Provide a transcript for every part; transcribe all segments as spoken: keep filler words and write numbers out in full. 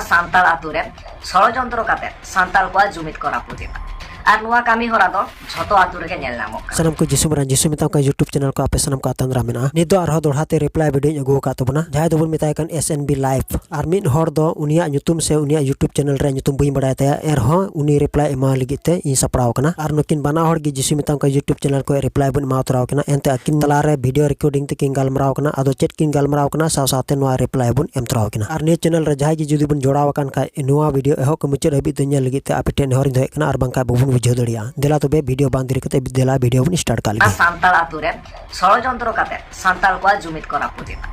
ᱥᱟᱱᱛᱟᱲ ᱟᱛᱳ ᱨᱮ ᱥᱚᱲᱚᱡᱚᱱᱛᱨᱚ ᱠᱟᱛᱮ ᱥᱟᱱᱛᱟᱲ ᱠᱚᱣᱟᱜ ᱡᱩᱢᱤᱫ ᱠᱚ ᱨᱟᱹᱯᱩᱫ ᱮᱫᱟ᱾ ᱟᱨ ᱱᱚᱣᱟ ᱠᱟᱹᱢᱤ ᱦᱚᱨᱟ ᱫᱚ ᱡᱷᱚᱛᱚ ᱟᱛᱳ ᱨᱮᱜᱮ ᱧᱮᱞ ᱧᱟᱢᱚᱜ ᱠᱟᱱᱟ᱾ ᱥᱟᱱᱟᱢ ᱠᱚ ᱡᱤᱥᱩ ᱢᱟᱨᱟᱝ ᱡᱤᱥᱩ ᱢᱮᱛᱟᱢ ᱠᱟᱱ YouTube ᱪᱮᱱᱮᱞ ᱠᱚ ᱟᱯᱮ ᱥᱟᱱᱟᱢ ᱠᱚ ᱟᱛᱟᱝ ᱫᱟᱨᱟᱢ ᱢᱮᱱᱟᱜᱼᱟ᱾ ᱱᱤᱛ ᱫᱚ ᱟᱨᱦᱚᱸ ᱫᱚᱦᱲᱟ ᱛᱮ reply video ᱤᱧ ᱟᱹᱜᱩ ᱟᱠᱟᱫ ᱛᱟᱵᱚᱱᱟ, ᱡᱟᱦᱟᱸᱭ ᱫᱚᱵᱚᱱ ᱢᱮᱛᱟᱭ ᱠᱟᱱ S N B Live᱾ ᱟᱨ ᱢᱤᱫ ᱦᱚᱲ ᱫᱚ ᱩᱱᱤᱭᱟᱜ ᱧᱩᱛᱩᱢ ᱥᱮ ᱩᱱᱤᱭᱟᱜ YouTube ᱪᱮᱱᱮᱞ ᱨᱮᱭᱟᱜ ᱧᱩᱛᱩᱢ ᱵᱟᱹᱧ ᱵᱟᱲᱟᱭ ᱛᱟᱭᱟ, ᱮᱱᱨᱮᱦᱚᱸ ᱩᱱᱤ reply ᱮᱢᱟ ᱞᱟᱹᱜᱤᱫ ᱛᱮ ᱤᱧ ᱥᱟᱯᱲᱟᱣ ᱟᱠᱟᱱᱟ᱾ ᱟᱨ ᱱᱩᱠᱤᱱ ᱵᱟᱱᱟ ᱦᱚᱲ ᱜᱮ ᱡᱤᱥᱩ ᱢᱮᱛᱟᱢ ᱠᱟᱱ YouTube ᱪᱮᱱᱮᱞ ᱠᱷᱚᱱ reply ᱵᱚᱱ ᱮᱢᱟ ᱛᱚᱨᱟᱣ ᱠᱤᱱᱟ᱾ ᱮᱱᱛᱮ ᱟᱹᱠᱤᱱ ᱛᱟᱞᱟ ᱨᱮ video recording ᱛᱮᱠᱤᱱ ᱜᱟᱞᱢᱟᱨᱟᱣ ᱠᱟᱱᱟ᱾ ᱟᱫᱚ ᱪᱮᱫ ᱠᱤᱱ ᱜᱟᱞᱢᱟᱨᱟᱣ ᱠᱟᱱᱟ, ᱥᱟᱶ ᱥᱟᱶᱛᱮ ᱱᱚᱣᱟ reply ᱵᱚᱱ ᱮᱢ ᱛᱚᱨᱟᱣ ᱠᱤᱱᱟ᱾ ᱟᱨ ᱱᱤᱭᱟᱹ ᱪᱮᱱᱮᱞ ᱨᱮ ᱡᱟᱦᱟᱸᱭ ᱜᱮ ᱡᱩᱫᱤ ᱵᱚᱱ ᱡᱚᱲᱟᱣ ᱟᱠᱟᱱ ᱠᱷᱟᱡ, ᱱᱚᱣᱟ video ᱮᱦᱚᱵ ᱠᱷᱚᱱ ᱢᱩᱪᱟᱹᱫ ᱦᱟᱹᱵᱤᱡ ᱫᱚ ᱧᱮᱞ ᱞᱟᱹᱜᱤᱫ ᱛᱮ ᱟᱯᱮ ᱴᱷᱮᱱ ᱱᱮᱦᱚᱨ ᱤᱧ ᱫᱚᱦᱚᱭᱮᱫ ᱠᱟᱱᱟ, ᱟᱨ ᱵᱟᱝᱠᱷᱟᱡ ᱵᱟᱵᱚᱱ ᱵᱩᱡᱷᱟᱹᱣ ᱫᱟᱲᱮᱭᱟᱜᱼᱟ᱾ ᱫᱮᱞᱟ ᱛᱚᱵᱮ video ᱵᱟᱝ ᱫᱮᱨᱤ ᱠᱟᱛᱮ ᱫᱮᱞᱟ video ᱵᱚᱱ start ᱠᱟᱜ ᱞᱮᱜᱮ᱾ ᱥᱟᱱᱛᱟᱲ ᱟᱛᱳ ᱨᱮ ᱥᱚᱲᱚᱡᱚᱱᱛᱨᱚ ᱠᱟᱛᱮ ᱥᱟᱱᱛᱟᱲ ᱠᱚᱣᱟᱜ ᱡᱩᱢᱤᱫ ᱠᱚ ᱨᱟᱹᱯᱩᱫ ᱮᱫᱟ᱾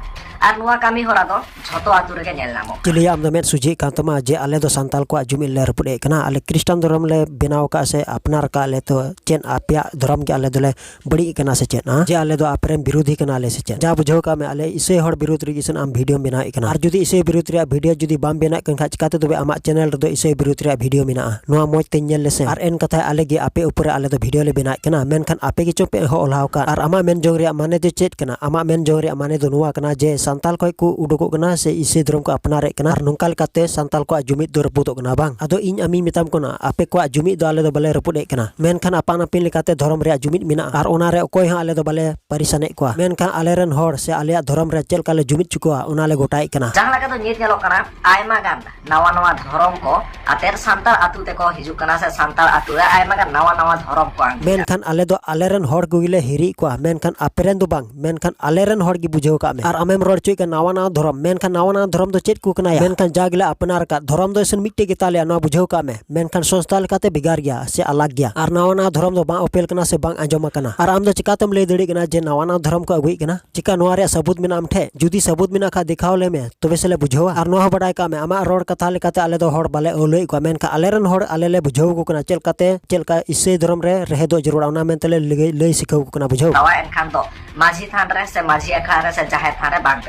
ᱟᱨ ᱱᱚᱣᱟ ᱠᱟᱹᱢᱤ ᱦᱚᱨᱟ ᱫᱚ ᱡᱷᱚᱛᱚ ᱟᱛᱳ ᱨᱮᱜᱮ ᱧᱮᱞ ᱧᱟᱢᱚᱜ ᱠᱟᱱᱟ᱾ ᱪᱤᱞᱤᱭᱟ ᱟᱢ ᱫᱚ ᱢᱮᱫ ᱥᱚᱡᱷᱮᱜ ᱠᱟᱱ ᱛᱟᱢᱟ ᱡᱮ ᱟᱞᱮ ᱫᱚ ᱥᱟᱱᱛᱟᱲ ᱠᱚᱣᱟᱜ ᱡᱩᱢᱤᱫ ᱞᱮ ᱨᱟᱹᱯᱩᱫ ᱮᱫ ᱠᱟᱱᱟ? ᱟᱞᱮ ᱠᱷᱨᱤᱥᱴᱟᱱ ᱫᱷᱚᱨᱚᱢ ᱞᱮ ᱵᱮᱱᱟᱣ ᱟᱠᱟᱫ ᱥᱮ ᱟᱯᱱᱟᱨ ᱟᱠᱟᱫ ᱞᱮ ᱛᱚ ᱪᱮᱫ ᱟᱯᱮᱭᱟᱜ ᱫᱷᱚᱨᱚᱢ ᱜᱮ ᱟᱞᱮ ᱫᱚᱞᱮ ᱵᱟᱹᱲᱤᱡ ᱠᱟᱱᱟ ᱥᱮ ᱪᱮᱫ? ᱦᱮᱸ? ᱡᱮ ᱟᱞᱮ ᱫᱚ ᱟᱯᱮ ᱨᱮᱱ ᱵᱤᱨᱳᱫᱷᱤ ᱠᱟᱱᱟ ᱞᱮ ᱥᱮ ᱪᱮᱫ? ᱡᱟ ᱵᱩᱡᱷᱟᱹᱣ ᱠᱟᱜ ᱢᱮ, ᱟᱞᱮ ᱤᱥᱟᱹᱭ ᱦᱚᱲ ᱵᱤᱨᱳᱫᱷ ᱨᱮᱜᱮ ᱥᱮ ᱟᱢ videoᱢ ᱵᱮᱱᱟᱣᱮᱫ ᱠᱟᱱᱟ᱾ ᱟᱨ ᱡᱩᱫᱤ ᱤᱥᱟᱹᱭ ᱵᱤᱨᱳᱫᱷ ᱨᱮᱭᱟᱜ video ᱡᱩᱫᱤ ᱵᱟᱢ ᱵᱮᱱᱟᱣᱮᱫ ᱠᱟᱱ ᱠᱷᱟᱡ, ᱪᱤᱠᱟᱛᱮ ᱛᱚᱵᱮ ᱟᱢᱟᱜ ᱪᱮᱱᱮᱞ ᱨᱮᱫᱚ ᱤᱥᱟᱹᱭ ᱵᱤᱨᱳᱫᱷ ᱨᱮᱭᱟᱜ video ᱢᱮᱱᱟᱜᱼᱟ? ᱱᱚᱣᱟ ᱢᱚᱡᱽ ᱛᱮᱧ ᱧᱮᱞ ᱞᱮᱥᱮ᱾ ᱟᱨ ᱮᱱ ᱠᱟᱛᱷᱟ ᱟᱞᱮ ᱜᱮ ᱟᱯᱮ ᱩᱯᱚᱨ ᱨᱮ ᱟᱞᱮ ᱫᱚ video ᱞᱮ ᱵᱮᱱᱟᱣᱮᱫ ᱠᱟᱱᱟ, ᱢᱮᱱᱠᱷᱟᱱ ᱟᱯᱮ ᱜᱮᱪᱚ ᱯᱮ ᱮᱦᱚᱵ ᱚᱞᱦᱟᱣ ᱠᱟᱜ᱾ ᱟᱨ ᱟᱢᱟᱜ ᱢᱮᱱ ᱡᱚᱝ ᱨᱮᱭᱟᱜ ᱢᱟᱱᱮ ᱫᱚ ᱪᱮᱫ ᱠᱟᱱᱟ? ᱟᱢᱟᱜ ᱢᱮᱱ ᱡᱚᱝ ᱨᱮᱭᱟᱜ ᱢᱟᱱᱮ ᱫᱚ ᱱᱚᱣᱟ ᱠᱟᱱᱟ ᱡᱮ ᱥᱟᱱᱛᱟᱲ ᱠᱷᱚᱡ ᱠᱚ ᱩᱰᱩᱠᱚᱜ ᱠᱟᱱᱟ ᱥᱮ ᱤᱥᱟᱹᱭ ᱫᱷᱚᱨᱚᱢ ᱠᱚ ᱟᱯᱱᱟᱨᱮᱫ ᱠᱟᱱᱟ, ᱟᱨ ᱱᱚᱝᱠᱟ ᱞᱮᱠᱟᱛᱮ ᱥᱟᱱᱛᱟᱲ ᱠᱚᱣᱟᱜ ᱡᱩᱢᱤᱫ ᱫᱚ ᱨᱟᱹᱯᱩᱫᱚᱜ ᱠᱟᱱᱟ, ᱵᱟᱝ? ᱟᱫᱚ ᱤᱧ ᱟᱢᱤᱧ ᱢᱮᱛᱟᱢ ᱠᱟᱱᱟ, ᱟᱯᱮ ᱠᱚᱣᱟᱜ ᱡᱩᱢᱤᱫ ᱫᱚ ᱟᱞᱮ ᱫᱚ ᱵᱟᱞᱮ ᱨᱟᱹᱯᱩᱫ ᱮᱫ ᱠᱟᱱᱟ, ᱢᱮᱱᱠᱷᱟᱱ ᱟᱯᱟᱱ ᱟᱹᱯᱤᱱ ᱞᱮᱠᱟᱛᱮ ᱫᱷᱚᱨᱚᱢ ᱨᱮᱭᱟᱜ ᱡᱩᱢᱤᱫ ᱢᱮᱱᱟᱜᱼᱟ, ᱟᱨ ᱚᱱᱟ ᱨᱮ ᱚᱠᱚᱭ ᱦᱚᱸ ᱟᱞᱮ ᱫᱚ ᱵᱟᱞᱮ ᱯᱟᱹᱨᱤᱥᱟᱱᱮᱫ ᱠᱚᱣᱟ, ᱢᱮᱱᱠᱷᱟᱱ ᱟᱞᱮᱨᱮᱱ ᱦᱚᱲ ᱥᱮ ᱟᱞᱮᱭᱟᱜ ᱫᱷᱚᱨᱚᱢ ᱨᱮ ᱪᱮᱫ ᱞᱮᱠᱟ ᱞᱮ ᱡᱩᱢᱤᱫ ᱦᱚᱪᱚ ᱠᱚᱣᱟ, ᱚᱱᱟ ᱞᱮ ᱜᱚᱴᱟᱭᱮᱫ ᱠᱟᱱᱟ᱾ ᱡᱟᱦᱟᱸ ᱞᱮᱠᱟ ᱫᱚ ᱧᱮᱞ ᱧᱮᱞᱚᱜ ᱠᱟᱱᱟ, ᱟᱭᱢᱟ ᱜᱟᱱ ᱱᱟᱣᱟ ᱱᱟᱣᱟ ᱫᱷᱚᱨᱚᱢ ᱠᱚ ᱟᱛᱮᱨ ᱥᱟᱱᱛᱟᱲ ᱟᱛᱳ ᱛᱮᱠᱚ ᱦᱤᱡᱩᱜ ᱠᱟᱱᱟ ᱥᱮ ᱥᱟᱱᱛᱟᱲ ᱟᱛᱳ ᱨᱮ ᱟᱭᱢᱟ ᱜᱟᱱ ᱱᱟᱣᱟ ᱱᱟᱣᱟ ᱫᱷᱚᱨᱚᱢ ᱠᱚ ᱟᱸᱜᱤᱨᱟ᱾ ᱢᱮᱱᱠᱷᱟᱱ ᱟᱞᱮ ᱫᱚ ᱟᱞᱮᱨᱮᱱ ᱦᱚᱲ ᱠᱚᱜᱮᱞᱮ ᱦᱤᱨᱤᱭᱮᱫ ᱠᱚᱣᱟ, ᱢᱮᱱᱠᱷᱟᱱ ᱟᱯᱮᱨᱮᱱ ᱫᱚ ᱵᱟᱝ, ᱢᱮᱱᱠᱷᱟᱱ ᱟᱞᱮᱨᱮᱱ ᱦᱚᱲ ᱜᱮ ᱵᱩᱡᱷᱟᱹᱣ ᱠᱟᱜ ᱢᱮ᱾ ᱟᱨ ᱟᱢᱮᱢ ᱨᱚᱲ ᱦᱚᱪᱚᱭᱮᱫ ᱠᱟᱱ ᱱᱟᱣᱟ ᱱᱟᱣᱟ ᱫᱷᱚᱨᱚᱢ, ᱢᱮᱱᱠᱷᱟᱱ ᱱᱟᱣᱟ ᱱᱟᱣᱟ ᱫᱷᱚᱨᱚᱢ ᱫᱚ ᱪᱮᱫ ᱠᱚ ᱠᱟᱱᱟᱭᱟ? ᱢᱮᱱᱠᱷᱟᱱ ᱡᱟ ᱜᱮᱞᱮ ᱟᱯᱱᱟᱨ ᱟᱠᱟᱫ ᱫᱷᱚᱨᱚᱢ ᱫᱚ ᱮᱥᱮᱱ ᱢᱤᱫᱴᱮᱡ ᱜᱮᱛᱟᱞᱮᱭᱟ, ᱱᱚᱣᱟ ᱵᱩᱡᱷᱟᱹᱣ ᱠᱟᱜ ᱢᱮ, ᱢᱮᱱᱠᱷᱟᱱ ᱥᱚᱝᱥᱛᱷᱟ ᱞᱮᱠᱟᱛᱮ ᱵᱷᱮᱜᱟᱨ ᱜᱮᱭᱟ ᱥᱮ ᱟᱞᱟᱜᱽ ᱜᱮᱭᱟ᱾ ᱟᱨ ᱱᱟᱣᱟ ᱱᱟᱣᱟ ᱫᱷᱚᱨᱚᱢ ᱫᱚ ᱵᱟᱝ ᱚᱯᱮᱞ ᱠᱟᱱᱟ ᱥᱮ ᱵᱟᱝ ᱟᱸᱡᱚᱢ ᱟᱠᱟᱱᱟ᱾ ᱟᱨ ᱟᱢ ᱫᱚ ᱪᱤᱠᱟᱛᱮᱢ ᱞᱟᱹᱭ ᱫᱟᱲᱮᱭᱟᱜ ᱠᱟᱱᱟ ᱡᱮ ᱱᱟᱣᱟ ᱱᱟᱣᱟ ᱫᱷᱚᱨᱚᱢ ᱠᱚ ᱟᱹᱜᱩᱭᱮᱫ ᱠᱟᱱᱟ? ᱪᱤᱠᱟ ᱱᱚᱣᱟ ᱨᱮᱭᱟᱜ ᱥᱟᱹᱵᱩᱛ ᱢᱮᱱᱟᱜᱼᱟ ᱟᱢ ᱴᱷᱮᱡ? ᱡᱩᱫᱤ ᱥᱟᱹᱵᱩᱛ ᱢᱮᱱᱟᱜ ᱠᱷᱟᱡ ᱫᱮᱠᱷᱟᱣ ᱞᱮ ᱢᱮ, ᱛᱚᱵᱮ ᱥᱮᱞᱮ ᱵᱩᱡᱷᱟᱹᱣᱟ᱾ ᱟᱨ ᱱᱚᱣᱟ ᱦᱚᱸ ᱵᱟᱰᱟᱭ ᱠᱟᱜ ᱢᱮ, ᱟᱢᱟᱜ ᱨᱚᱲ ᱠᱟᱛᱷᱟ ᱞᱮᱠᱟᱛᱮ ᱟᱞᱮ ᱫᱚ ᱦᱚᱲ ᱵᱟᱞᱮ ᱟᱹᱣᱞᱟᱹᱭᱮᱫ ᱠᱚᱣᱟ, ᱢᱮᱱᱠᱷᱟᱱ ᱟᱞᱮᱨᱮᱱ ᱦᱚᱲ ᱟᱞᱮ ᱞᱮ ᱵᱩᱡᱷᱟᱹᱣ ᱟᱠᱚ ᱠᱟᱱᱟ ᱪᱮᱫ ᱞᱮᱠᱟᱛᱮ, ᱪᱮᱫ ᱞᱮᱠᱟ ᱤᱥᱟᱹᱭ ᱫᱷᱚᱨᱚᱢ ᱨᱮ ᱨᱮᱦᱮᱫᱚᱜ ᱡᱟᱹᱨᱩᱲᱟ, ᱚᱱᱟ ᱢᱮᱱᱛᱮ ᱞᱮ ᱞᱟᱹᱭ, ᱞᱟᱹᱭ ᱥᱤᱠᱷᱟᱹᱣ ᱟᱠᱚ ᱠᱟᱱᱟ, ᱵᱩᱡᱷᱟᱹᱣ᱾ ᱱᱟᱣᱟ ᱮᱱᱠᱷᱟᱱ ᱫᱚ ᱢᱟᱹᱡᱷᱤ ᱛᱷᱟᱱ ᱨᱮ ᱥᱮ ᱢᱟᱹᱡᱷᱤ ᱟᱠᱷᱲᱟ ᱨᱮ ᱥᱮ ᱡᱟᱦᱮᱨ ᱛᱷᱟᱱ ᱨᱮ ᱵᱟᱝ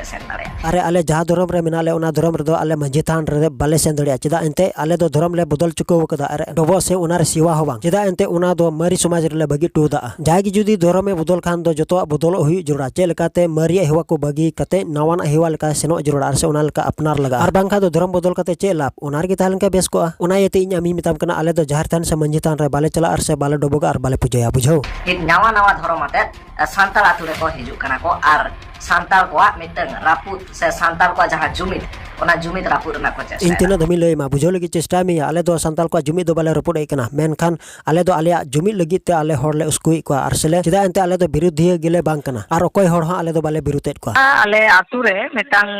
ᱟᱨᱮ, ᱟᱞᱮ ᱡᱟᱦᱟᱸ ᱫᱷᱚᱨᱚᱢ ᱨᱮ ᱢᱮᱱᱟᱜ ᱞᱮ, ᱚᱱᱟ ᱫᱷᱚᱨᱚᱢ ᱨᱮᱫᱚ ᱟᱞᱮ ᱢᱟᱹᱡᱷᱤ ᱛᱷᱟᱱ ᱨᱮ ᱵᱟᱞᱮ ᱥᱮᱱ ᱫᱟᱲᱮᱭᱟᱜᱼᱟ᱾ ᱪᱮᱫᱟᱜ ᱮᱱᱛᱮ ᱟᱞᱮ ᱫᱚ ᱫᱷᱚᱨᱚᱢ ᱞᱮ ᱵᱚᱫᱚᱞ ᱪᱩᱠᱟᱹᱣ ᱟᱠᱟᱫᱟ᱾ ᱟᱨ ᱰᱚᱵᱚᱜ ᱥᱮ ᱚᱱᱟ ᱨᱮ ᱥᱮᱵᱟ ᱦᱚᱸ ᱵᱟᱝ᱾ ᱪᱮᱫᱟᱜ ᱮᱱᱛᱮ ᱚᱱᱟ ᱫᱚ ᱢᱟᱹᱨᱤ ᱥᱚᱢᱟᱡᱽ ᱨᱮᱞᱮ ᱵᱟᱹᱜᱤ ᱦᱚᱴᱚ ᱠᱟᱜᱼᱟ᱾ ᱡᱟᱦᱟᱸᱭ ᱜᱮ ᱡᱩᱫᱤ ᱫᱷᱚᱨᱚᱢᱮ ᱵᱚᱫᱚᱞ ᱠᱷᱟᱱ ᱫᱚ ᱡᱚᱛᱚᱣᱟᱜ ᱵᱚᱫᱚᱞᱚᱜ ᱦᱩᱭᱩᱜ ᱡᱟᱹᱨᱩᱲᱟ᱾ ᱪᱮᱫ ᱞᱮᱠᱟᱛᱮ ᱢᱟᱹᱨᱤᱭᱟᱜ ᱦᱮᱣᱟ ᱠᱚ ᱵᱟᱹᱜᱤ ᱠᱟᱛᱮ ᱱᱟᱣᱟᱱᱟᱜ ᱦᱮᱣᱟ ᱞᱮᱠᱟ ᱥᱮᱱᱚᱜ ᱡᱟᱹᱨᱩᱲᱟ, ᱟᱨ ᱥᱮ ᱚᱱᱟ ᱞᱮᱠᱟ ᱟᱯᱱᱟᱨ ᱞᱟᱜᱟᱜᱼᱟ᱾ ᱟᱨ ᱵᱟᱝᱠᱷᱟᱱ ᱫᱚ ᱫᱷᱚᱨᱚᱢ ᱵᱚᱫᱚᱞ ᱠᱟᱛᱮ ᱪᱮᱫ ᱞᱟᱵᱷ? ᱚᱱᱟ ᱨᱮᱜᱮ ᱛᱟᱦᱮᱸ ᱞᱮᱱᱠᱷᱟᱱ ᱵᱮᱥ ᱠᱚᱜᱼᱟ᱾ ᱚᱱᱟ ᱤᱭᱟᱹᱛᱮ ᱤᱧ ᱟᱢᱤᱧ ᱢᱮᱛᱟᱢ ᱠᱟᱱᱟ, ᱟᱞᱮ ᱫᱚ ᱡᱟᱦᱮᱨ ᱛᱷᱟᱱ ᱥᱮ ᱢᱟᱹᱡᱷᱤ ᱛᱷᱟᱱ ᱨᱮ ᱵᱟᱞᱮ ᱪᱟᱞᱟᱜᱼᱟ, ᱟᱨ ᱥᱮ ᱵᱟᱞᱮ ᱰᱚᱵᱚᱜᱟ, ᱟᱨ ᱵᱟᱞᱮ ᱯᱩᱡᱟᱹᱭᱟ, ᱵᱩᱡᱷᱟᱹᱣ? ᱱᱤᱛ ᱱᱟᱣᱟ ᱱᱟᱣᱟ ᱫᱷᱚᱨᱚᱢ ᱟᱛᱮᱫ ᱥᱟᱱᱛᱟᱲ ᱟᱛᱳ ᱨᱮᱠᱚ ᱦᱤᱡᱩᱜ ᱠᱟᱱᱟ ᱠᱚ ᱟᱨ ᱥᱟᱱᱛᱟᱲ ᱠᱚᱣᱟᱜ ᱢᱤᱫᱴᱟᱝ ᱨᱟᱹᱯᱩᱫ ᱥᱮ ᱥᱟᱱᱛᱟᱲ ᱠᱚᱣᱟᱜ ᱡᱟᱦᱟᱸ ᱡᱩᱢᱤᱫ, ᱚᱱᱟ ᱡᱩᱢᱤᱫ ᱨᱟᱹᱯᱩᱫ ᱨᱮᱱᱟᱜ ᱠᱚ ᱪᱮᱥᱴᱟᱭᱟ᱾ ᱤᱧ ᱛᱤᱱᱟᱹᱜ ᱫᱷᱟᱹᱵᱤᱡ ᱞᱟᱹᱭ ᱟᱢᱟ, ᱵᱩᱡᱷᱟᱹᱣ ᱞᱟᱹᱜᱤᱫ ᱪᱮᱥᱴᱟᱭ ᱢᱮ᱾ ᱟᱞᱮ ᱫᱚ ᱥᱟᱱᱛᱟᱲ ᱠᱚᱣᱟᱜ ᱡᱩᱢᱤᱫ ᱫᱚ ᱵᱟᱞᱮ ᱨᱟᱹᱯᱩᱫ ᱮᱫ ᱠᱟᱱᱟ, ᱢᱮᱱᱠᱷᱟᱱ ᱟᱞᱮ ᱫᱚ ᱟᱞᱮᱭᱟᱜ ᱡᱩᱢᱤᱫ ᱞᱟᱹᱜᱤᱫ ᱛᱮ ᱟᱞᱮ ᱦᱚᱲ ᱞᱮ ᱩᱥᱠᱩᱭᱮᱫ ᱠᱚᱣᱟ, ᱟᱨ ᱥᱮᱞᱮ ᱪᱮᱫᱟᱜ ᱮᱱᱛᱮ ᱟᱞᱮ ᱫᱚ ᱵᱤᱨᱩᱫᱷᱤᱭᱟᱹ ᱜᱮᱞᱮ ᱵᱟᱝ ᱠᱟᱱᱟ, ᱟᱨ ᱚᱠᱚᱭ ᱦᱚᱲ ᱦᱚᱸ ᱟᱞᱮ ᱫᱚ ᱵᱟᱞᱮ ᱵᱤᱨᱩᱫᱷ ᱮᱫ ᱠᱚᱣᱟ᱾ ᱟᱞᱮ ᱟᱹᱛᱩ ᱨᱮ ᱢᱤᱫᱴᱟᱝ,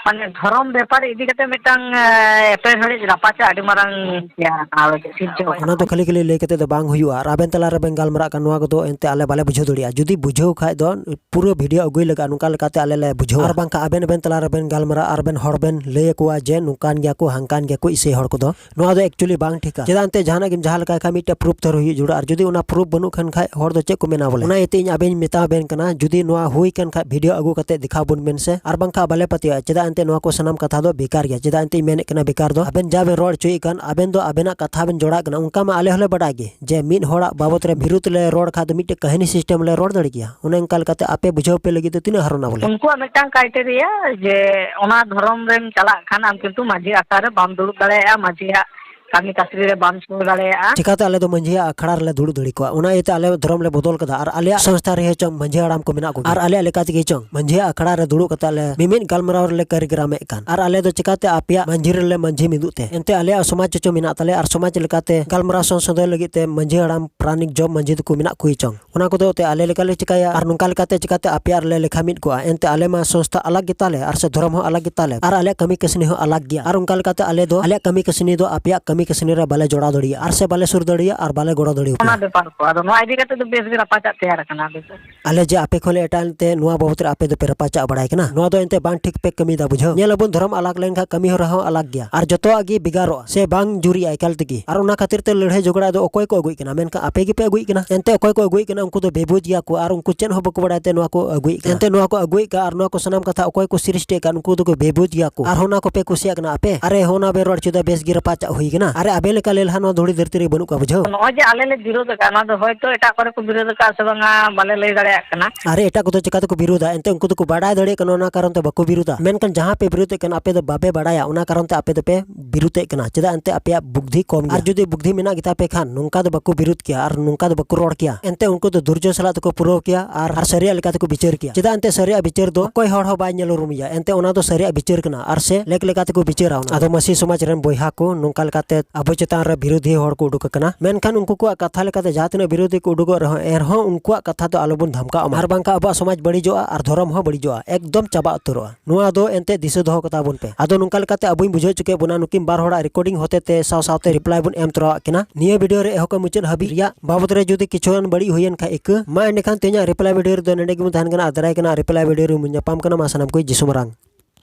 ᱢᱟᱱᱮ, ᱫᱷᱚᱨᱚᱢ ᱵᱮᱯᱟᱨ ᱤᱫᱤ ᱠᱟᱛᱮ ᱢᱤᱫᱴᱟᱝ, ᱮ, ᱮᱯᱮᱨᱦᱮᱸᱰᱮᱡ ᱨᱟᱯᱟᱪᱟᱜ ᱟᱹᱰᱤ ᱢᱟᱨᱟᱝ ᱜᱮᱭᱟ, ᱟᱨ ᱥᱤᱨᱡᱟᱹᱣ ᱚᱱᱟ ᱫᱚ ᱠᱷᱟᱹᱞᱤ ᱠᱷᱟᱹᱞᱤ ᱞᱟᱹᱭ ᱠᱟᱛᱮ ᱫᱚ ᱵᱟᱝ ᱦᱩᱭᱩᱜᱼᱟ, ᱟᱨ ᱟᱵᱮᱱ ᱛᱟᱞᱟ ᱨᱮᱵᱮᱱ ᱜᱟᱞᱢᱟᱨᱟᱜ ᱠᱟᱱ, ᱱᱚᱣᱟ ᱠᱚᱫᱚ ᱮᱱᱛᱮ ᱟᱞᱮ ᱵᱟᱞᱮ ᱵᱩᱡᱷᱟᱹᱣ ᱫᱟᱲᱮᱭᱟᱜᱼᱟ᱾ ᱡᱩᱫᱤ ᱵᱩᱡᱷᱟᱹᱣ ᱠᱷᱟᱡ ᱫᱚ ᱯᱩᱨᱟᱹ ᱵᱷᱤᱰᱤᱭᱳ ᱟᱹᱜᱩᱭ ᱞᱟᱜᱟᱜᱼᱟ, ᱱᱚᱝᱠᱟ ᱞᱮᱠᱟᱛᱮ ᱟᱞᱮ ᱞᱮ ᱵᱩᱡᱷᱟᱹᱣᱟ᱾ ᱟᱨ ᱵᱟᱝᱠᱷᱟᱱ ᱟᱵᱮᱱ ᱟᱵᱮᱱ ᱛᱟᱞᱟ ᱨᱮᱵᱮᱱ ᱜᱟᱞᱢᱟᱨᱟᱜᱼᱟ, ᱟᱨ ᱵᱮᱱ ᱦᱚᱲ ᱵᱮᱱ ᱞᱟᱹᱭ ᱟᱠᱚᱣᱟ ᱡᱮ ᱱᱚᱝᱠᱟᱱ ᱜᱮᱭᱟ ᱠᱚ, ᱦᱟᱝᱠᱟᱱ ᱜᱮᱭᱟ ᱠᱚ ᱤᱥᱟᱹᱭ ᱦᱚᱲ ᱠᱚᱫᱚ᱾ ᱱᱚᱣᱟ ᱫᱚ actually ᱵᱟᱝ ᱴᱷᱤᱠᱟ᱾ ᱪᱮᱫᱟᱜ ᱮᱱᱛᱮ ᱡᱟᱦᱟᱱᱟᱜ ᱜᱮᱢ ᱡᱟᱦᱟᱸ ᱞᱮᱠᱟᱭ ᱠᱷᱟᱱ ᱢᱤᱫᱴᱮᱡ ᱯᱨᱩᱯ ᱛᱚ ᱦᱩᱭᱩᱜ ᱡᱟᱹᱨᱩᱲᱟ, ᱟᱨ ᱡᱩᱫᱤ ᱚᱱᱟ ᱯᱨᱩᱯ ᱵᱟᱹᱱᱩᱜ ᱠᱷᱟᱱ ᱠᱷᱟᱡ ᱦᱚᱲ ᱫᱚ ᱪᱮᱫ ᱠᱚ ᱢᱮᱱᱟ ᱵᱚᱞᱮ? ᱚᱱᱟ ᱤᱭᱟᱹᱛᱮ ᱤᱧ ᱟᱵᱮᱱ ᱢᱮᱛᱟ ᱵᱮᱱ ᱠᱟᱱᱟ, ᱡᱩᱫᱤ ᱱᱚᱣᱟ ᱦᱩᱭ ᱠᱟᱱ ᱠᱷᱟᱡ ᱵᱷᱤᱰᱤᱭᱳ ᱟᱹᱜᱩ ᱠᱟᱛᱮ ᱫᱮᱠᱷᱟᱣ ᱵᱚᱱ ᱵᱮᱱ ᱥᱮ, ᱟᱨ ᱵᱟᱝᱠᱷᱟᱱ ᱵᱟᱞᱮ ᱯᱟᱹᱛᱭᱟᱹᱜᱼᱟ᱾ ᱪᱮᱫᱟᱜ ᱮᱱᱛᱮ ᱱᱚᱣᱟ ᱠᱚ ᱥᱟᱱᱟᱢ ᱠᱟᱛᱷᱟ ᱫᱚ ᱵᱮᱠᱟᱨ ᱜᱮᱭᱟ᱾ ᱪᱮᱫᱟᱜ ᱮᱱᱛᱮ ᱤᱧ ᱢᱮᱱᱮᱫ ᱠᱟᱱᱟ ᱵᱮᱠᱟᱨ ᱫᱚ, ᱟᱵᱮᱱ ᱡᱟ ᱵᱮᱱ ᱨᱚᱲ ᱦᱚᱪᱚᱭᱮᱫ ᱠᱟᱱ, ᱟᱵᱮᱱ ᱫᱚ ᱟᱵᱮᱱᱟᱜ ᱠᱟᱛᱷᱟ ᱵᱮᱱ ᱡᱚᱲᱟᱜ ᱠᱟᱱᱟ, ᱚᱱᱠᱟ ᱢᱟ ᱟᱞᱮ ᱦᱚᱸᱞᱮ ᱵᱟᱰᱟᱭ ᱜᱮ᱾ ᱡᱮ ᱢᱤᱫ ᱦᱚᱲᱟᱜ ᱵᱟᱵᱚᱛ ᱨᱮ ᱵᱤᱨᱩᱫᱷ ᱞᱮ ᱨᱚᱲ ᱠᱷᱟᱡ ᱫᱚ ᱢᱤᱫᱴᱮᱡ ᱠᱟᱹᱦᱱᱤ system ᱞᱮ ᱨᱚᱲ ᱫᱟᱲᱮ ᱠᱮᱭᱟ᱾ ᱚᱱᱮ ᱚᱱᱠᱟ ᱞᱮᱠᱟᱛᱮ ᱟᱯᱮ ᱵᱩᱡᱷᱟᱹᱣ ᱯᱮ ᱞᱟᱹᱜᱤᱫ ᱫᱚ ᱛᱤᱱᱟᱹᱜ ᱦᱟᱨᱚᱱᱟ ᱵᱚᱞᱮ? ᱩᱱᱠᱩᱣᱟᱜ ᱢᱤᱫᱴᱟᱝ criteria ᱡᱮ ᱚᱱᱟ ᱫᱷᱚᱨᱚᱢ ᱨᱮᱢ ᱪᱟᱞᱟᱜ ᱠᱷᱟᱱ ᱟᱢ ᱠᱤᱱᱛᱩ ᱢᱟᱹᱡᱷᱤ ᱟᱠᱷᱲᱟ ᱨᱮ ᱵᱟᱢ ᱫᱩᱲᱩᱵ ᱫᱟᱲᱮᱭᱟᱜᱼᱟ, ᱢᱟᱹᱡᱷᱤᱭᱟᱜ ᱠᱟᱹᱢᱤ ᱠᱟᱹᱥᱱᱤ ᱨᱮ ᱵᱟᱢ ᱥᱩᱨ ᱫᱟᱲᱮᱭᱟᱜᱼᱟ᱾ ᱪᱤᱠᱟᱛᱮ ᱟᱞᱮ ᱫᱚ ᱢᱟᱹᱡᱷᱤᱭᱟᱜ ᱟᱠᱷᱲᱟ ᱨᱮᱞᱮ ᱫᱩᱲᱩᱵ ᱫᱟᱲᱮ ᱠᱚᱣᱟ? ᱚᱱᱟ ᱤᱭᱟᱹᱛᱮ ᱟᱞᱮ ᱫᱷᱚᱨᱚᱢ ᱞᱮ ᱵᱚᱫᱚᱞ ᱠᱟᱫᱟ᱾ ᱟᱨ ᱟᱞᱮᱭᱟᱜ ᱥᱚᱝᱥᱛᱷᱟ ᱨᱮᱦᱚᱸ ᱪᱚᱝ ᱢᱟᱹᱡᱷᱤ ᱦᱟᱲᱟᱢ ᱠᱚ ᱢᱮᱱᱟᱜ ᱠᱚᱜᱮ, ᱟᱨ ᱟᱞᱮᱭᱟᱜ ᱞᱮᱠᱟ ᱛᱮᱜᱮ ᱪᱚᱝ ᱢᱟᱹᱡᱷᱤᱭᱟᱜ ᱟᱠᱷᱲᱟ ᱨᱮ ᱫᱩᱲᱩᱵ ᱠᱟᱛᱮ ᱟᱞᱮ ᱢᱤᱢᱤᱫ ᱜᱟᱞᱢᱟᱨᱟᱣ ᱨᱮᱞᱮ ᱠᱟᱹᱨᱤᱜᱨᱟᱢᱮᱫ ᱠᱟᱱ, ᱟᱨ ᱟᱞᱮ ᱫᱚ ᱪᱤᱠᱟᱛᱮ ᱟᱯᱮᱭᱟᱜ ᱢᱟᱹᱡᱷᱤ ᱨᱮᱞᱮ ᱢᱟᱹᱡᱷᱤ ᱢᱤᱫᱚᱜ ᱛᱮ? ᱮᱱᱛᱮ ᱟᱞᱮᱭᱟᱜ ᱥᱚᱢᱟᱡᱽ ᱪᱚᱪᱚ ᱢᱮᱱᱟᱜ ᱛᱟᱞᱮᱭᱟ, ᱟᱨ ᱥᱚᱢᱟᱡᱽ ᱞᱮᱠᱟᱛᱮ ᱜᱟᱞᱢᱟᱨᱟᱣ ᱥᱚᱝᱥᱳᱫᱷᱚᱱ ᱞᱟᱹᱜᱤᱫ ᱛᱮ ᱢᱟᱹᱡᱷᱤ ᱦᱟᱲᱟᱢ ᱯᱟᱨᱟᱱᱤᱠ ᱡᱚᱜᱽ ᱢᱟᱹᱡᱷᱤ ᱫᱚᱠᱚ ᱢᱮᱱᱟᱜ ᱠᱚᱜᱮ ᱪᱚᱝ᱾ ᱚᱱᱟ ᱠᱚᱫᱚ ᱮᱱᱛᱮ ᱟᱞᱮ ᱞᱮᱠᱟᱞᱮ ᱪᱤᱠᱟᱹᱭᱟ, ᱟᱨ ᱱᱚᱝᱠᱟ ᱞᱮᱠᱟᱛᱮ ᱪᱤᱠᱟᱛᱮ ᱟᱯᱮᱭᱟᱜ ᱨᱮᱞᱮ ᱞᱮᱠᱷᱟ ᱢᱤᱫ ᱠᱚᱜᱼᱟ? ᱮᱱᱛᱮ ᱟᱞᱮ ᱢᱟ ᱥᱚᱝᱥᱛᱷᱟ ᱟᱞᱟᱜᱽ ᱜᱮᱛᱟᱞᱮ, ᱟᱨ ᱥᱮ ᱫᱷᱚᱨᱚᱢ ᱦᱚᱸ ᱟᱞᱟᱜᱽ ᱜᱮᱛᱟᱞᱮ, ᱟᱨ ᱟᱞᱮᱭᱟᱜ ᱠᱟᱹᱢᱤ ᱠᱟᱹᱥᱱᱤ ᱦᱚᱸ ᱟᱞᱟᱜᱽ ᱜᱮᱭᱟ᱾ ᱟᱨ ᱚᱱᱠᱟ ᱞᱮᱠᱟᱛᱮ ᱟᱞᱮ ᱫᱚ, ᱟᱞᱮᱭᱟᱜ ᱠᱟᱹᱢᱤ ᱠᱟᱹᱥᱱᱤ ᱫᱚ ᱟᱯᱮᱭᱟᱜ ᱠᱟᱹᱢᱤ ᱠᱟᱹᱥᱱᱤ ᱨᱮ ᱵᱟᱞᱮ ᱡᱚᱲᱟᱣ ᱫᱟᱲᱮᱭᱟᱜᱼᱟ, ᱟᱨ ᱥᱮ ᱵᱟᱞᱮ ᱥᱩᱨ ᱫᱟᱲᱮᱭᱟᱜᱼᱟ, ᱟᱨ ᱵᱟᱞᱮ ᱜᱚᱲᱚ ᱫᱟᱲᱮᱭᱟᱠᱚᱣᱟ᱾ ᱚᱱᱟ ᱵᱮᱯᱟᱨ ᱠᱚ᱾ ᱟᱫᱚ ᱱᱚᱣᱟ ᱤᱫᱤ ᱠᱟᱛᱮ ᱫᱚ ᱵᱮᱥ ᱜᱮ ᱨᱟᱯᱟᱪᱟᱜ ᱛᱮᱭᱟᱨ ᱟᱠᱟᱱᱟ ᱟᱞᱮ ᱥᱮᱫ᱾ ᱟᱞᱮ ᱡᱮ ᱟᱯᱮ ᱠᱷᱚᱱ ᱞᱮ ᱮᱴᱟᱜ ᱮᱱᱛᱮ ᱱᱚᱣᱟ ᱵᱟᱵᱚᱛ ᱨᱮ ᱟᱯᱮ ᱫᱚᱯᱮ ᱨᱟᱯᱟᱪᱟᱜ ᱵᱟᱲᱟᱭ ᱠᱟᱱᱟ, ᱱᱚᱣᱟ ᱫᱚ ᱮᱱᱛᱮ ᱵᱟᱝ ᱴᱷᱤᱠ ᱯᱮ ᱠᱟᱹᱢᱤᱭᱮᱫᱟ, ᱵᱩᱡᱷᱟᱹᱣ᱾ ᱧᱮᱞ ᱟᱵᱚᱱ, ᱫᱷᱚᱨᱚᱢ ᱟᱞᱟᱜ ᱞᱮᱱᱠᱷᱟᱱ ᱠᱟᱹᱢᱤ ᱦᱚᱨᱟ ᱦᱚᱸ ᱟᱞᱟᱜ ᱜᱮᱭᱟ, ᱟᱨ ᱡᱚᱛᱚᱣᱟᱜ ᱜᱮ ᱵᱷᱮᱜᱟᱨᱚᱜᱼᱟ ᱥᱮ ᱵᱟᱝ ᱡᱩᱨᱤᱜᱼᱟ ᱮᱠᱟᱞ ᱛᱮᱜᱮ᱾ ᱟᱨ ᱚᱱᱟ ᱠᱷᱟᱹᱛᱤᱨ ᱛᱮ ᱞᱟᱹᱲᱦᱟᱹᱭ ᱡᱷᱚᱜᱽᱲᱟ ᱫᱚ ᱚᱠᱚᱭ ᱠᱚ ᱟᱹᱜᱩᱭᱮᱫ ᱠᱟᱱᱟ? ᱢᱮᱱᱠᱷᱟᱱ ᱟᱯᱮ ᱜᱮᱯᱮ ᱟᱹᱜᱩᱭᱮᱫ ᱠᱟᱱᱟ᱾ ᱮᱱᱛᱮ ᱚᱠᱚᱭ ᱠᱚ ᱟᱹᱜᱩᱭᱮᱫ ᱠᱟᱱᱟ, ᱩᱱᱠᱩ ᱫᱚ ᱵᱮᱵᱩᱡᱽ ᱜᱮᱭᱟ ᱠᱚ, ᱟᱨ ᱩᱱᱠᱩ ᱪᱮᱫ ᱦᱚᱸ ᱵᱟᱠᱚ ᱵᱟᱲᱟᱭ ᱛᱮ ᱱᱚᱣᱟ ᱠᱚ ᱟᱹᱜᱩᱭᱮᱫ ᱠᱟᱱᱟ᱾ ᱮᱱᱛᱮ ᱱᱚᱣᱟ ᱠᱚ ᱟᱹᱜᱩᱭᱮᱫ ᱠᱟᱱ, ᱟᱨ ᱱᱚᱣᱟ ᱠᱚ ᱥᱟᱱᱟᱢ ᱠᱟᱛᱷᱟ ᱚᱠᱚᱭ ᱠᱚ ᱥᱨᱤᱥᱴᱤᱭᱮᱫ ᱠᱟᱱ, ᱩᱱᱠᱩ ᱫᱚᱠᱚ ᱵᱮᱵᱩᱡᱽ ᱜᱮᱭᱟ ᱠᱚ᱾ ᱟᱨ ᱚᱱᱟ ᱠᱚᱯᱮ ᱠᱩᱥᱤᱭᱟᱜ ᱠᱟᱱᱟ ᱟᱯᱮ? ᱟᱨᱮ, ᱦᱚᱸ, ᱚᱱᱟ ᱵᱮ ᱨᱚᱲ ᱪᱮᱫᱟᱜ ᱵᱮᱥ ᱜᱮ ᱨᱟᱯᱟᱪᱟᱜ ᱦᱩᱭ ᱠᱟᱱᱟ᱾ ᱟᱨᱮ, ᱟᱵᱮ ᱞᱮᱠᱟ ᱞᱮᱞᱦᱟ ᱱᱚᱣᱟ ᱫᱷᱩᱲᱤ ᱫᱷᱟᱹᱨᱛᱤ ᱨᱮ ᱵᱟᱹᱱᱩᱜ ᱠᱚᱣᱟ, ᱵᱩᱡᱷᱟᱹᱣ᱾ ᱱᱚᱜᱼᱚᱭ ᱡᱮ ᱟᱞᱮ ᱞᱮ ᱵᱤᱨᱳᱫ ᱟᱠᱟᱫ, ᱱᱚᱣᱟ ᱫᱚ ᱦᱚᱭᱛᱳ ᱮᱴᱟᱜ ᱠᱚᱨᱮ ᱠᱚ ᱵᱤᱨᱳᱫ ᱟᱠᱟᱫ ᱥᱮ ᱵᱟᱝᱟ, ᱵᱟᱞᱮ ᱞᱟᱹᱭ ᱫᱟᱲᱮᱭᱟᱜ ᱠᱟᱱᱟ᱾ ᱟᱨᱮ, ᱮᱴᱟᱜ ᱠᱚᱫᱚ ᱪᱮᱠᱟ ᱛᱮᱠᱚ ᱵᱤᱨᱳᱫᱟ? ᱮᱱᱛᱮ ᱩᱱᱠᱩ ᱫᱚᱠᱚ ᱵᱟᱰᱟᱭ ᱫᱟᱲᱮᱭᱟᱜ ᱠᱟᱱᱟ, ᱚᱱᱟ ᱠᱟᱨᱚᱱ ᱛᱮ ᱵᱟᱠᱚ ᱵᱤᱨᱳᱫᱟ᱾ ᱢᱮᱱᱠᱷᱟᱱ ᱡᱟᱦᱟᱸ ᱯᱮ ᱵᱤᱨᱳᱫᱮᱫ ᱠᱟᱱᱟ, ᱟᱯᱮ ᱫᱚ ᱵᱟᱯᱮ ᱵᱟᱰᱟᱭᱟ, ᱚᱱᱟ ᱠᱟᱨᱚᱱ ᱛᱮ ᱟᱯᱮ ᱫᱚᱯᱮ ᱵᱤᱨᱳᱫᱮᱫ ᱠᱟᱱᱟ᱾ ᱪᱮᱫᱟᱜ? ᱮᱱᱛᱮ ᱟᱯᱮᱭᱟᱜ ᱵᱩᱫᱽᱫᱷᱤ ᱠᱚᱢ ᱜᱮᱭᱟ᱾ ᱟᱨ ᱡᱩᱫᱤ ᱵᱩᱫᱽᱫᱷᱤ ᱢᱮᱱᱟᱜ ᱜᱮᱛᱟ ᱯᱮ ᱠᱷᱟᱱ, ᱱᱚᱝᱠᱟ ᱫᱚ ᱵᱟᱠᱚ ᱵᱤᱨᱳᱫ ᱠᱮᱭᱟ ᱟᱨ ᱱᱚᱝᱠᱟ ᱫᱚ ᱵᱟᱠᱚ ᱨᱚᱲ ᱠᱮᱭᱟ᱾ ᱮᱱᱛᱮ ᱩᱱᱠᱩ ᱫᱚ ᱫᱷᱳᱨᱡᱚ ᱥᱟᱞᱟᱜ ᱛᱮᱠᱚ ᱯᱩᱨᱟᱹᱣ ᱠᱮᱭᱟ ᱟᱨ, ᱟᱨ ᱥᱟᱹᱨᱤᱭᱟᱜ ᱞᱮᱠᱟ ᱛᱮᱠᱚ ᱵᱤᱪᱟᱹᱨ ᱠᱮᱭᱟ᱾ ᱪᱮᱫᱟᱜ? ᱮᱱᱛᱮ ᱥᱟᱹᱨᱤᱭᱟᱜ ᱵᱤᱪᱟᱹᱨ ᱫᱚ ᱚᱠᱚᱭ ᱦᱚᱲ ᱦᱚᱸ ᱵᱟᱭ ᱧᱮᱞ ᱩᱨᱩᱢᱮᱭᱟ᱾ ᱮᱱᱛᱮ ᱚᱱᱟ ᱫᱚ ᱥᱟᱹᱨᱤᱭᱟᱜ ᱵᱤᱪᱟᱹᱨ ᱠᱟᱱᱟ ᱟᱨ ᱥᱮ ᱞᱮᱠ ᱞᱮᱠᱟ ᱛᱮᱠᱚ ᱵᱤᱪᱟᱹᱨᱟ ᱚᱱᱟ᱾ ᱟᱫᱚ ᱢᱟᱹᱥᱤ ᱥᱚᱢᱟᱡᱽ ᱨᱮᱱ ᱵᱚᱭᱦᱟ ᱠᱚ, ᱱᱚᱝᱠᱟ ᱞᱮᱠᱟᱛᱮ ᱟᱵᱚ ᱪᱮᱛᱟᱱ ᱨᱮ ᱵᱤᱨᱳᱫᱷᱤ ᱦᱚᱲ ᱠᱚ ᱩᱰᱩᱠ ᱟᱠᱟᱱᱟ᱾ ᱢᱮᱱᱠᱷᱟᱱ ᱩᱱᱠᱩ ᱠᱚᱣᱟᱜ ᱠᱟᱛᱷᱟ ᱞᱮᱠᱟᱛᱮ ᱡᱟᱦᱟᱸ ᱛᱤᱱᱟᱹᱜ ᱵᱤᱨᱳᱫᱷᱤ ᱠᱚ ᱩᱰᱩᱠᱚᱜ ᱨᱮᱦᱚᱸ, ᱮᱱᱨᱮᱦᱚᱸ ᱩᱱᱠᱩᱣᱟᱜ ᱠᱟᱛᱷᱟ ᱫᱚ ᱟᱞᱚᱵᱚᱱ ᱫᱷᱟᱢᱠᱟᱣ ᱢᱟ᱾ ᱟᱨ ᱵᱟᱝᱠᱷᱟᱱ ᱟᱵᱚᱣᱟᱜ ᱥᱚᱢᱟᱡᱽ ᱵᱟᱹᱲᱤᱡᱚᱜᱼᱟ ᱟᱨ ᱫᱷᱚᱨᱚᱢ ᱦᱚᱸ ᱵᱟᱹᱲᱤᱡᱚᱜᱼᱟ, ᱮᱠᱫᱚᱢ ᱪᱟᱵᱟ ᱩᱛᱟᱹᱨᱚᱜᱼᱟ᱾ ᱱᱚᱣᱟ ᱫᱚ ᱮᱱᱛᱮ ᱫᱤᱥᱟᱹ ᱫᱚᱦᱚ ᱠᱟᱛᱟ ᱵᱚᱱ ᱯᱮ᱾ ᱟᱫᱚ ᱱᱚᱝᱠᱟ ᱞᱮᱠᱟᱛᱮ ᱟᱵᱚᱧ ᱵᱩᱡᱷᱟᱹᱣ ᱦᱚᱪᱚ ᱠᱮᱫ ᱵᱚᱱᱟ ᱱᱩᱠᱤᱱ ᱵᱟᱨ ᱦᱚᱲᱟᱜ recording ᱦᱚᱛᱮ ᱛᱮ ᱥᱟᱶ ᱥᱟᱶᱛᱮ reply ᱵᱚᱱ ᱮᱢ ᱛᱚᱨᱟᱣᱟᱜ ᱠᱤᱱᱟ᱾ ᱱᱤᱭᱟᱹ video ᱨᱮ ᱮᱦᱚᱵ ᱠᱷᱚᱱ ᱢᱩᱪᱟᱹᱫ ᱦᱟᱹᱵᱤᱡ ᱨᱮᱭᱟᱜ ᱵᱟᱵᱚᱛ ᱨᱮ ᱡᱩᱫᱤ ᱠᱤᱪᱷᱩ ᱜᱟᱱ ᱵᱟᱹᱲᱤᱡ ᱦᱩᱭᱮᱱ ᱠᱷᱟᱡ ᱤᱠᱟᱹ ᱢᱟ, ᱮᱸᱰᱮᱠᱷᱟᱱ ᱛᱮᱦᱮᱧᱟᱜ reply video ᱨᱮᱫᱚ ᱱᱚᱸᱰᱮ ᱜᱮᱵᱚᱱ ᱛᱟᱦᱮᱱ ᱠᱟᱱᱟ᱾ ᱟᱨ ᱫᱟᱨᱟᱭ ᱠᱟᱱᱟ reply video ᱨᱮᱵᱚᱱ ᱧᱟᱯᱟᱢ ᱠᱟᱱᱟ᱾ ᱢᱟ ᱥᱟᱱᱟᱢ ᱠᱚ ᱡᱤᱥᱩ ᱢᱟᱨᱟᱝ᱾